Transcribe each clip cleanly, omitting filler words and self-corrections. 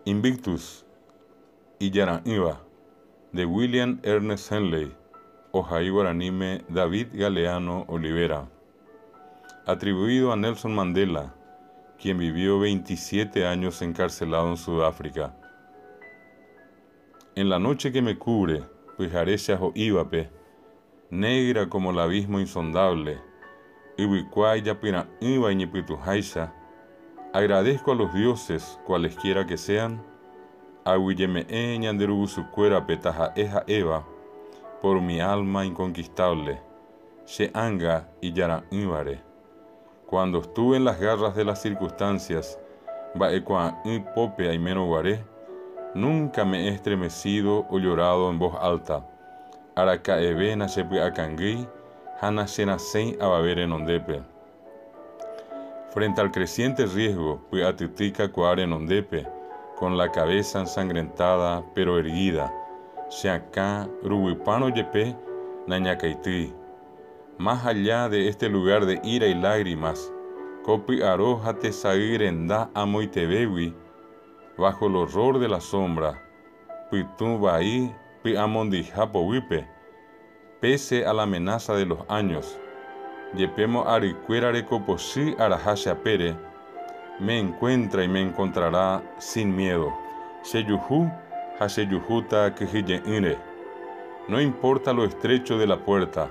Invictus, Ijara'ỹva, de William Ernest Henley, ohai guaraníme David Galeano Olivera. Atribuido a Nelson Mandela, quien vivió 27 años encarcelado en Sudáfrica. En la noche que me cubre, pyhare cheaho'ívape, negra como el abismo insondable, yvykua ijapyra'ỹva iñypytũháicha, agradezco a los dioses, cualesquiera que sean, aguyjeme'ẽ ñande ruvusukuérape taha'e ha'éva, por mi alma inconquistable, che ánga ijara'ỹvare. Cuando estuve en las garras de las circunstancias, mba'ekuaa'ỹ pópe aimérõ guare, nunca me he estremecido o llorado en voz alta. Araka'eve nachepy'akangýi ha nacherasẽi avave renondépe. Frente al creciente riesgo, py'atytýi kakuaa renondépe, con la cabeza ensangrentada pero erguida, che akã ruguypárõ jepe nañakaitýi. Más allá de este lugar de ira y lágrimas, ko py'aro ha tesay renda amoitevégui, bajo el horror de la sombra, pytũ vai py'amondyiha poguýpe, pese a la amenaza de los años, jepémo arykuéra rekopochy araha che apére, me encuentra y me encontrará sin miedo, chejuhu ha chejuhúta kyhyje'ỹre. No importa lo estrecho de la puerta,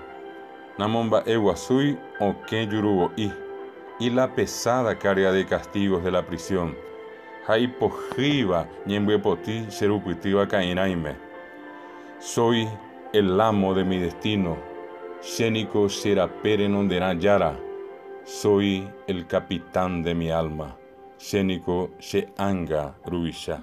namomba'eguasúi okẽ juruvo'i, y la pesada carga de castigos de la prisión, ha ipohýiva ñembyepoti cherupytýva ka'irãime. Soy el amo de mi destino, chéniko che rape renonderã jára, soy el capitán de mi alma, chéniko che ánga ruvicha.